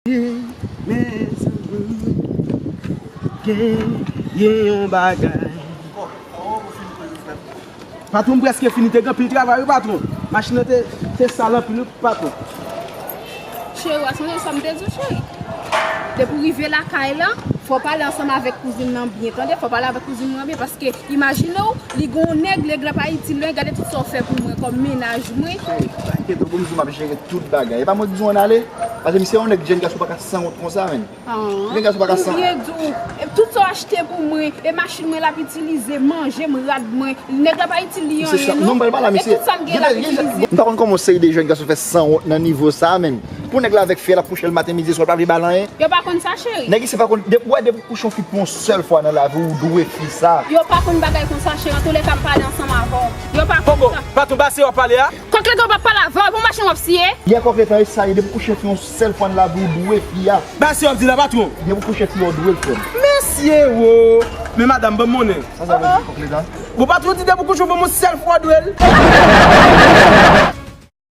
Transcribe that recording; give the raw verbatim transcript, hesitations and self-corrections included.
Mezanmi, gen, gen yon bagay. Patwon, m prèske fini, te gen anpil travay, wi, patwon. Machin nan te, te sal anpil, wi, patwon. Cheri, w a sonje sa m te di w, cheri? Depi w rive lakay la, fò w pale ansanm avèk kouzin nan byen, tande? Fò w pale avèk kouzin mwen byen, paske imajine w, li gen yon nèg, nèg la pa itil li anyen, gade tout sa w fè pou mwen kòm mennaj mwen. Cheri, pa enkyete w, pou m di w m ap jere tout bagay. E pa mwen k di w ann ale? Paske misye yon nèg, jèn gason pa ka sanwont konsa, menn. Jèn gason pa ka sanwont. Ou byen di w, e tout sa w achte pou mwen, e machin mwen l ap itilize, manje m, rad mwen, nèg la pa itil li anyen, non? Non, m pral pale a misye. E tout sa m gen l ap itilize. M pa konn kòman yon seri de jèn gason fè sanwont nan nivo sa, menn. Pou nèg la avèk fi a, l ap kouche l maten, midi, swa, l pa vle ba l anyen. Yo pa konn sa, cheri. Nèg isi pa konn, depi w wè, depi w kouche yon fi pou yon sèl fwa nan lavi w, ou dwe fi sa. Yo pa konn bagay konsa, cheri. Antoulèka, m pale ansanm avè w. Yo pa konn sa. Poko, patwon, pase w ap pale a? Kòk letan w pa pale avè w, e pou machin w ap siye? Yè kòk letan, e sa ye, depi w kouche fi yon sèl fwa nan lavi w, dwe fi a. Ba se w ap di la, patwon. Depi w kouche fi, w dwe l, frè m. Mesye wo! Men madanm, ban m monnen. Sa sa vle di, kòk letan? Bon, patwon di depi w kouche fi yon sèl fwa, w dwe l.